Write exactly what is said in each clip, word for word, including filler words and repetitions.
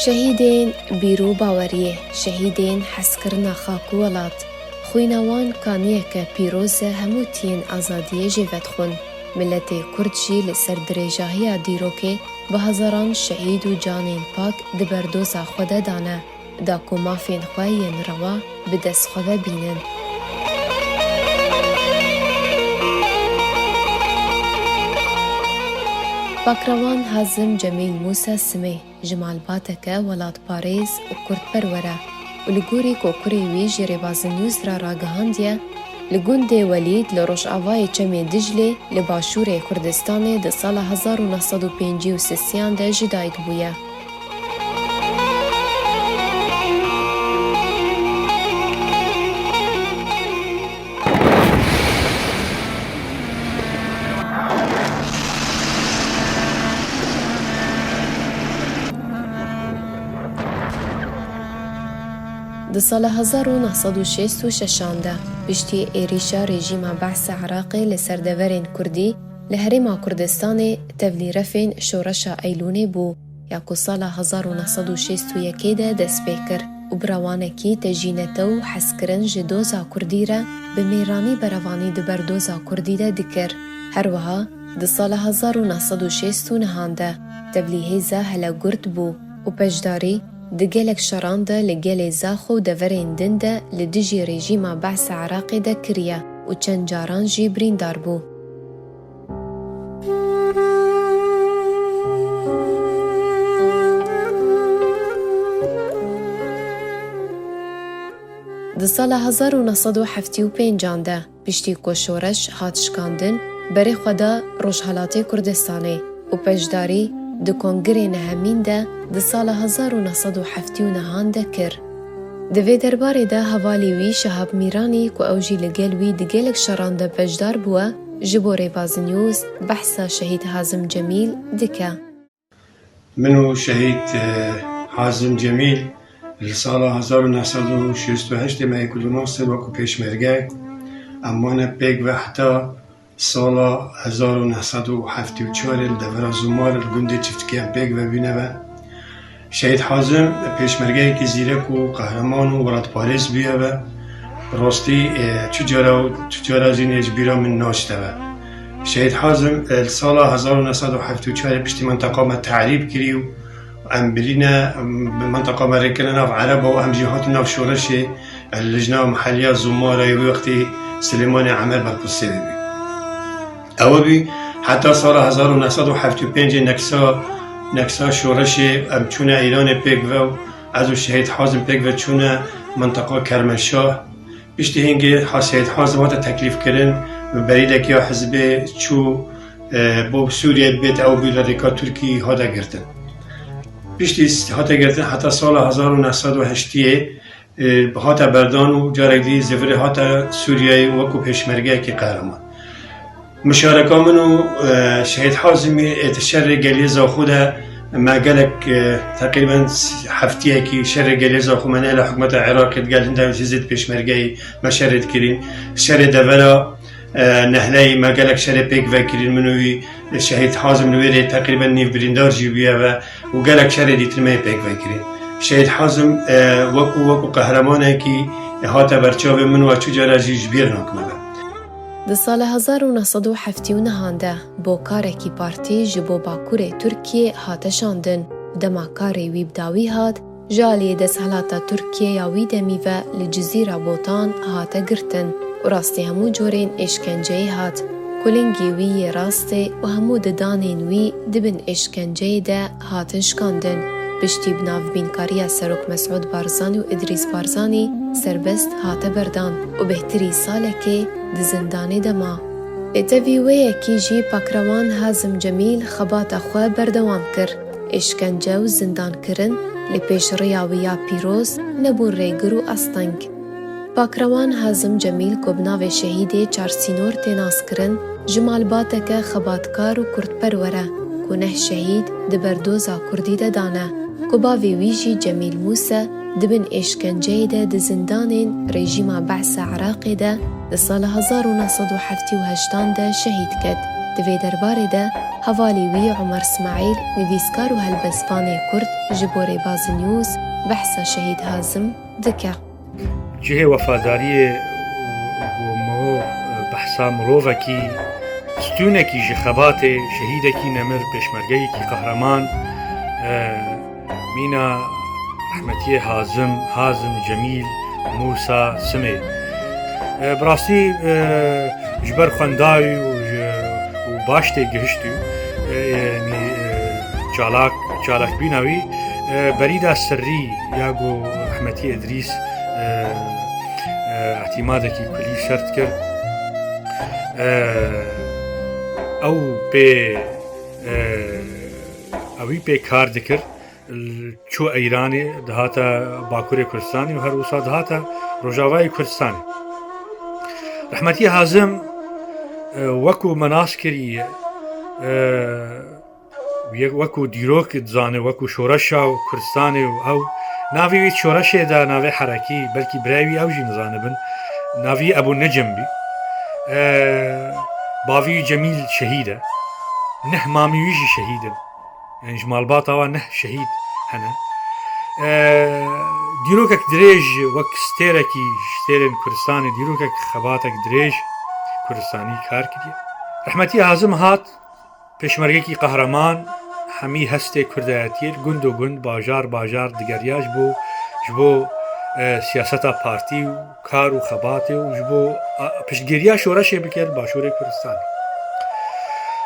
Şehîdên bîr û baweriyê, şehîdên hezkirina xak û welat, xwîna wan kaniyeke pîroz e hemû tiyên azadiyê jê vedixwin. Miletê Kurd jî li ser dirêjahiya dîrokê bi hezaran şehîd û canên pak di berdoza xwe de dane, da ku mafên xwe yên rewa bi dest xwe ve bînin. Pakrewan Hazim Cemîl Mûse Simê ji malbateke welatparêz û kurdperwer e û li gorî ku kurê wî ji Rêbazin News re ragihandiye, li gundê Welîd li rojavayê Çemê Diclê li başûrê Kurdistanê di sala hezar û neh sed û pêncî û sêyan de ji dayik bûye. Di sala hezar û neh sed û şêst û şeşan de, piştî êrîşa rejîma Behsa Iraqê li ser deverên Kurdî li Herêma Kurdistanê, tevlîrefên Şoreşa Eylûnê bû, ya ku sala hezar û neh sed û şêst û yekê de dest pê kir û bi rewanekî tejînete û hezkirin ji doza Kurdî re bi mêranî berevanî di berdoza Kurdî de dikir. Her wiha di sala hezar û neh sed û şêst û nehan de tevlî hêza Hele Gurd bû û peşdarî di gelek şeran de li gelê Zaxo û deverên din de li dijî rejîma Behsa Iraqê de kiriye û çend caran jî birîndar bû. Di sala hezar û neh sed û heftê û pêncan de, piştî ku şoreş hat şikandin, berê xwe da Rojhelatê Kurdistanê û peşdarî di Kongirê Nehemîn de di sala hezar û neh sed û heftê û nehan de kir. Di vê derbarê de hevalê wî Şehab Mîranî, ku ew jî li gel wî di gelek şeran de beşdar bûye, ji bo Rêbaz News behsa Şehîd Hazim Cemîl dike. Min û Şehîd, e, Hazim Cemîl li sala hezar û neh sed û şêst û heştê me yek û du nas wekî pêşmerge em mane pêk ve heta sala hezar û neh sed û heftê û çar li devera Zûmar li gundê Çiftikê em pêk ve bûne ve. Şehîd Hazim pêşmergeyekî zîrek û qehreman û welatparêz bûye ve. Bi rastî, e, çi cara û çi cara jî nê ji bîra min naçite ve. Şehîd Hazim, e, li sala hezar û neh sed û heftê û çar piştî menteqa me tehrîb kirî û em birîne, em, bi menteqa me rêkirine nav Ereba û em jî hatin nav şoreşê, e, Lijna Miheliya Zûmara yê wî wextî Silêmanê Emer Berpusê de bî. Ew bî heta sala hezar û neh sed û heftê û pêncê neksa, neksa şoreşê em çûne Îranê pêk ve û ez û Şehîd Hazim pêk ve çûne menteqa Kermenşah. Piştî hingê ha Şehîd Hazim hate teklîfkirin, bi berîdek ya hizbê çû, e, bo Sûriyeyê bibête, ew bî li rêka Tirkî hate girtin. Piştî s-, hate girtin heta sala hezar û neh sed û heştê, e, hate berdan û carek dî zivirê hate Sûriyeyê wekû pêşmergeyekî qehreman. Muşareka min û, e, Şehîd Hazimî, e, di şerê gelê Zaxo de me gelek, e, teqrîben heftiyekî şerê gelê Zaxo me ne li hikûmeta Iraqê digel hinde hizb pêşmergeyî me şerê dikirîn. Şerê devera, e, Nehleyî me gelek şerê pêk vekirîn min û wî. Şehîd Hazim li wê rê teqrîben nîv birîndar jî bûye ve û gelek şerê dîtin me yê pêk vekirîn. Şehîd Hazim, e, wekû, wekû qehremanekî hate ber çavê min û ez çi cara jî ji bîr nakime ve. Di sala hezar û neh sed û heftê û nehan de bo karekî partî ji bo Bakurê Tirkiyê hate şandin. Dema karê wî bi dawî hat, ji aliyê desthilata Tirkiyê ya wî demî ve li Cizîra Botan hate girtin û rastî hemû corên êşkenceyê hat. Kulingê wî yê rastê û hemû didanên wî di bin êşkenceyê de hatin şikandin. Piştî bi navbînkariya Serok Mesûd Barzanî û Idrîs Barzanî serbest hate berdan û bêhtirî salekê di zindanê de ma. Lê tevî wê yekî jî Pakrewan Hazim Cemîl xebata xwe berdewam kir. Êşkence û zindankirin li pêşriya wî ya pîroz nebûn rêgir û asteng. Pakrewan Hazim Cemîl ku bi navê Şehîdê Çarsînor tê naskirin, ji malbateke xebatkar û kurdperwer e ku neh şehîd di berdoza kurdî de dane, ku bavê wî jî Cemîl Mûse di bin êşkenceyê de di zindanên rejîma Behsa Iraqê de di sala hezar û neh sed û heftê û heştan de şehîd ket. Di vê derbarê de hevalê wî Omer Smaîl, nivîskar û helbestvanê kurd ji bo Rêbaz News behsa Şehîd Hazim dike. Cihê wefadariyê ku miho behsa mirovekî, stûnekî ji xebatê, şehîdekî nemir, pêşmergeyekî qehreman, e, mîna rehmetiyê Hazim, Hazim Cemîl Mûsa Simê. E, bi rastî, e, ji ber xwendayî û ji, û baş tê gihiştî, e, yanî, e, çalak, çalakbîna wî, e, berîda sirrî ya ku rehmetî Îdrîs, e, e, îtîmadekî kulî ser dikir. E, ew pê, e, ewî pê kar dikir. Çû Eyranê, dihate Bakurê Kurdistanê û her wisa dihate Rojavayê Kurdistanê. Rehmetî Hazim, e, wekû me nas kiriye, e, yek-, wekû dîrok dizane, wekû şoreşa Kurdistanê û ew, navê wî şoreşê de, navê herekî, belkî birayê wî ew jî nizanibin, navî Ebû Necim bî. E, bavî Cemîl şehîd e. Neh mamî wî jî şehîd in. Yanî ji malbata wan neh şehîd hene. E, dîrokek dirêj wek stêrekî ji stêrên Kurdistanê, dîrokek xebatek dirêj Kurdistanî kar kiriye. Rehmetî Hazim hat pêşmergekî qehreman, hemî hestê kurdayetiyê li gund û gund, bajar bajar digeriya ji bo, ji bo, e, siyaseta partî û kar û xebatê û ji bo, a, piştgiriya şoreşê bike li Başûrê Kurdistanê.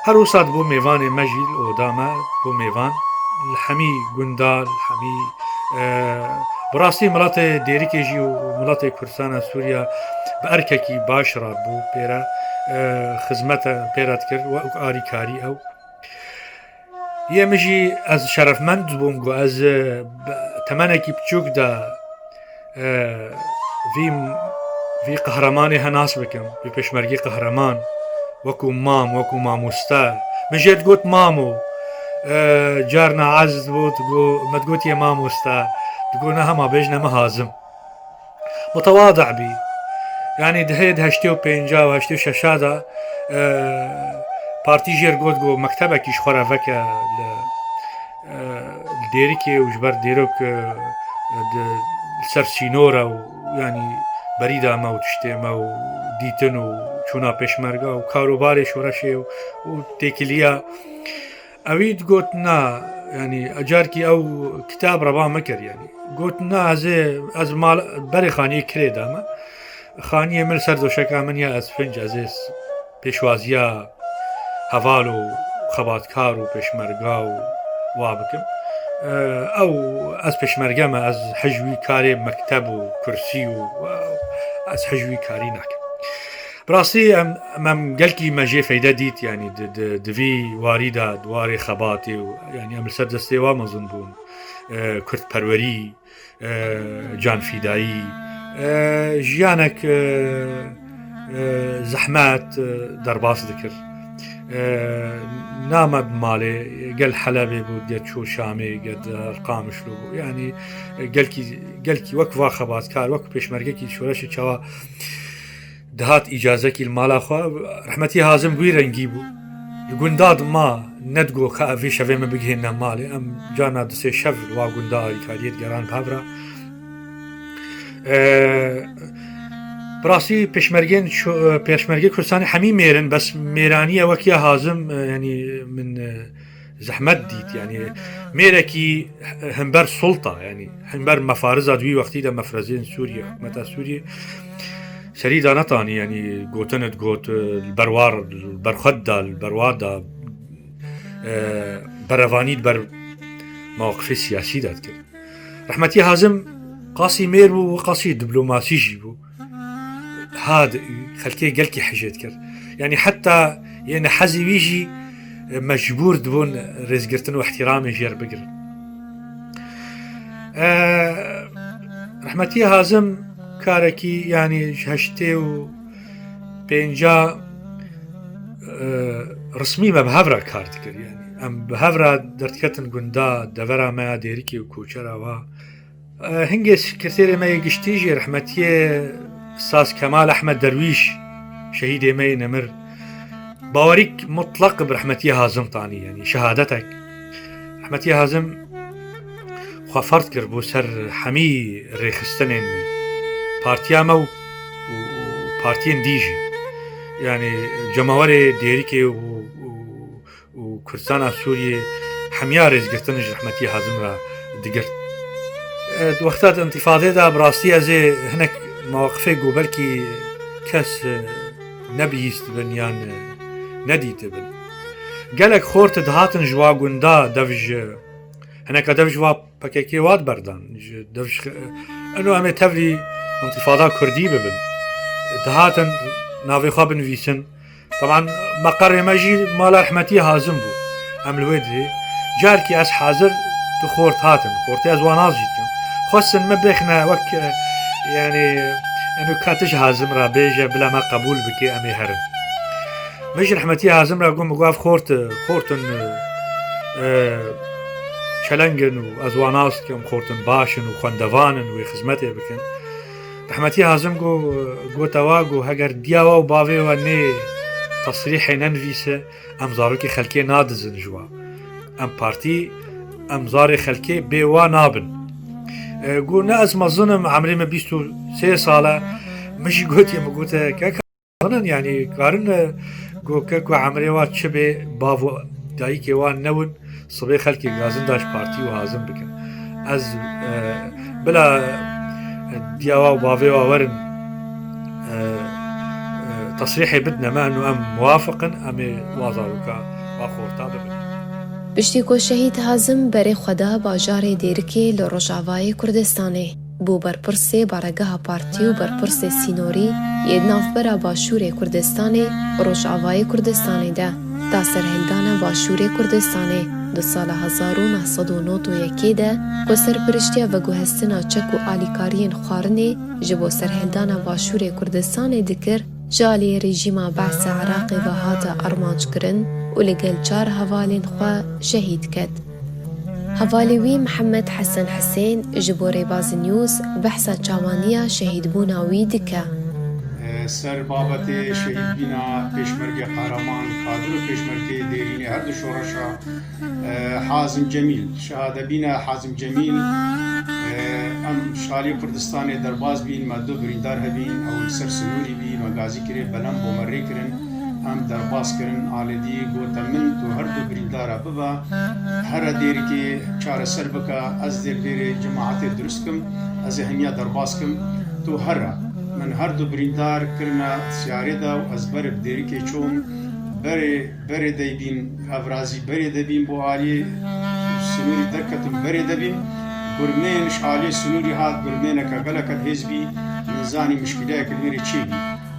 Her wisa dibû mêvanê me jî li oda me, dibû mêvan li hemî gunda, li hemî, e, bi rastî miletê Dêrikê jî û miletê Kurdistana Sûriya bi erkekî baş rabû pê re, e, xizmete pê re dikir, wek alîkarî ew. Yê min jî ez şerefmend bûm ku ez, e, bi temenekî biçûk de, e, vî, vî qehremanê henas bikim, vî pêşmergî qehreman, wekû mam, wekû mamoste. Min jê digot mamo, e, carna ez dibû, digo, me digotiye mamoste, digo ne hema bêjne min Hazim. Mitewadi bî. Yanî di hê di heştê û pênca û heştê û şeşa de, e, partî jê re got, got mektebekî ji xwe re veke li, e, li Dêrikê û ji ber dêrok, e, di, li ser sînor e û yanî berîda me û tiştê me û dîtin û çûna pêşmerga û karobarê şoreşê û, û têkiliya Ewî digot na, yanî carkî ew kitab re ba me kir, yanî got na, ez ê, ez mal berê xaniyê kirê dame. Xaniyê min li ser doşeka min ya, ez finc, ez ê s-, pêşwaziya heval û xebatkar û pêşmerga û wa bikim. E, ew, ez pêşmerge me, ez hij wî karê mekteb û kursî û, ez hij wî karî nakim. Bi rastî em, em, em gelkî me jê feyde dît, yanî di, di, di vî warî de, di warê xebatê û, yanî em li ser destê wa mezin bûn. E, kurdperwerî, e, canfîdayî, e, jiyanek, e, e, zehmet, e, derbas dikir. E, name bi malê, gel Helebê bû, gel çû Şamê, gel Qamişlo bû. Yanî, e, gelkî, gelkî wek va xebatkar, wek pêşmergekî şoreşê çawa dihat îcazekî li mala xwe, rehmetî Hazim bi wî rengî bû. Li gunda dima, nedigo ka ev vê şevê me bigihêne malê. Em carna du sê şev li wa gunda alîkariyê digeran bi hev re. E, bi rastî pêşmergên ço-, pêşmergê Kurdistanê hemî mêr in, bes mêraniye wek ya Hazim, e, yanî min, e, zehmet dît. Yanî mêrekî hember sulta, yanî hember mefariza di wî wextî de mefrezên Sûriyê, hikûmeta Sûriyê serî da netanî, yanî gotin digot, li ber wa, li ber xwe da, li ber wa da, e, berevanî li ber mewqifê siyasî de dikir. Rehmetî Hazim qasî mêr bû û qasî diplomasî jî bû. Had xelkê gelkî hejê dikir. Yanî heta yê nehezî wî jî, e, mecbûr dibûn rêzgirtin û ihtiramê jê re bigirin. E, rehmetî Hazim karekî, yanî ji heştê û pênca, e, resmî me bi hev re kar dikir. Yanî em bi hev re derdiketin gunda, devera me ya Dêrikê û koçera wa. E, hingê sekreterê me yê giştî jî, rehmetiyê Saz Kemal Ehmed Derwîş, şehîdê me yê nemir, Bawerîk mutlaq bi rehmetiyê Hazim tanî, yanî şehadetek. Rehmetiyê Hazim xwe ferd kir bo ser hemî rêxistinên partiya me û, û, û partiyên dî jî. Yanî cemawerê Dêrikê û, û, û Kurdistana Sûriyê hemiya rêzgirtin ji rehmetiyê Hazim re digirt. E, di wexta di întîfadê de bi rastî ez ê hinek mewaqifê ku belkî kes, e, nebihîstibin yan, e, nedîtibin. Gelek xort dihatin ji wa gunda dev ji, hineka dev ji wa P K K wa diberdan. Ji dev ji, ino em ê tevlî întîfada kurdî bibin. Dihatin navê xwe binivîsin. Teban meqerê me jî mala rehmetî Hazim bû. Em li wê dihê. Carkî ez hazir du xort hatin. Xortê ez wan az jî dikim. Xwestin min bêxine wek, e, yanî, eno ka tu ji Hazim re bêje, bila me qebûl bike, em ê herin. Min ji rehmetî Hazim re got, min got, ev xort, xortin, e, çeleng in û ez wan nas dikim, xortin baş in û xwendevan in wê xizmetê bikin. Rehmetî Hazim got, got ewa, got, heger diya we û bavê we nê tesrîhê nenivîse, em zarokê xelkê nadizin ji we. Em partî, em zarê xelkê bê we nabin. E, got, ne ez mezin im, emrê min bîst û sê sal e. Min jî gotiye, min gote, kek, Zanin, yanî, karin, e, go ke ku emrê wa çi bê, bav û dayikê wa newin, sibê xelkê gazin da ji partî û Hazim bikin. Ez, e, bila, e, diya wa û bavê wa werin, e, e, tesrîhê bidine me, eno em muwafiq in, em ê wa zaroka, wa xorta bibin. Piştî ku şehîd Hazim berê xwe da bajarê Dêrikê li Rojavayê Kurdistanê, bû berpirsê baregeha partî û berpirsê sînorî yê di navbera Başûrê Kurdistanê û Rojavayê Kurdistanê de. Ta serhildana Başûrê Kurdistanê di sala hezar û neh sed û nod û yekê de, ku serpiriştiya veguhestina çek û alîkariyên xwarinê ji bo serhildana Başûrê Kurdistanê dikir, ji aliyê rejîma Be'sê Iraqê ve hate armanckirin û li gel çar hevalên xwe şehîd ket. Hevalê wî Mihemed Hesen Hisên ji bo Rêbaz News behsa çawaniya şehîdbûna wî dike. Ser babetê şehîdbîna pêşmergê qehreman, kadir û pêşmergê dêrînê her du şoreşa, e, Hazim Cemîl, şehadebîna Hazim Cemîl, e, em ji aliyê Kurdistanê derbas bîn, me du birîndar hebîn, ew li ser sinûrî bî, me gazî kirê, belem bo me rê kirin, em derbas kirin, alê dî gote min, tu her du birîndara bibe, here Dêrikê çareser bike, ez dê li vêrê cemaetê dirust kim, ez ê hemiya derbas kim, tu here. Min her du birîndar kirine siyarê de û ez berê bi Dêrikê çûm, berê, berê de bîn, ev razî berê de bîn bo aliyê sinûrî derketim, berê de bîn. Gurmên ji aliyê sinûrî hat, gurmêneke geleke hêz bî, min zanî mişkileyeke li wê rê çêbî.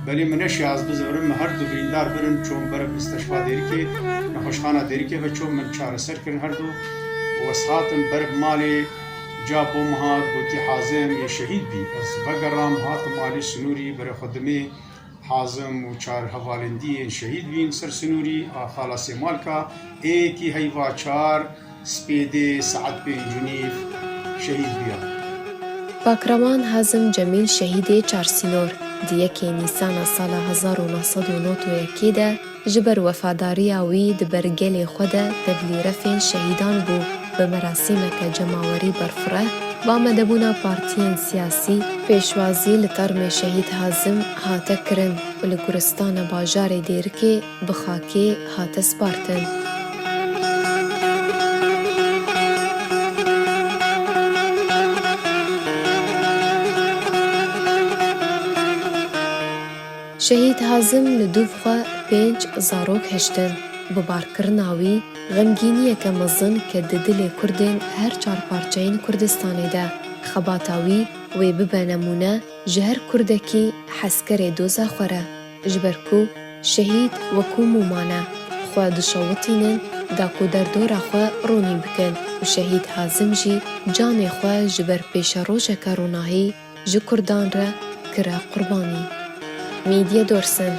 Belê min neşiya ez bizivirim, min her du birîndar birin, çûm berê misteşfa Dêrikê, nexweşxana Dêrikê ve çûm, min çareser kirin her du. Û ez hatim ber malê, ca bo min hat, gotî Hazim yê şehîd bî. Ez vegeram, hatim alî sinûrî, berê xwe dimê Hazim û çar hevalên dî yên şehîd bîn ser sinûrî, a xala Sêmalka, êkî heyva çar, Spêdê saet pênc û nîv şehîd bûya. Pakreman Hazim Cemîl şehîdê çarsînor di yekê Nîsana sala hezar û neh sed û nod û yekê de ji ber wefadariya wî di ber gelê xwe de tevlî refên şehîdan bû. Bi merasîmeke cemawerî berfireh, bi amadebûna partiyên siyasî, pêşwazî li termê şehîd Hazim hate kirin û li guristana bajarê Dêrikê bi xakê hate spartin. Şehîd Hazim li dûv xwe pênc zarok hiştin. Bi barkirina wî, xemgîniyeke mezin ket di dilê Kurdên her çar parçeyên Kurdistanê de. Xebata wî wê bibe nemûne ji her Kurdekî hezkerê doza xwe re. Ji ber ku şehîd wekû mûman e, xwe dişewitînin da ku derdora xwe ronî bikin û şehîd Hazim jî canê xwe ji ber pêşerojeke ronahî ji Kurdan re kire qurbanî. Mîdye Dorsen.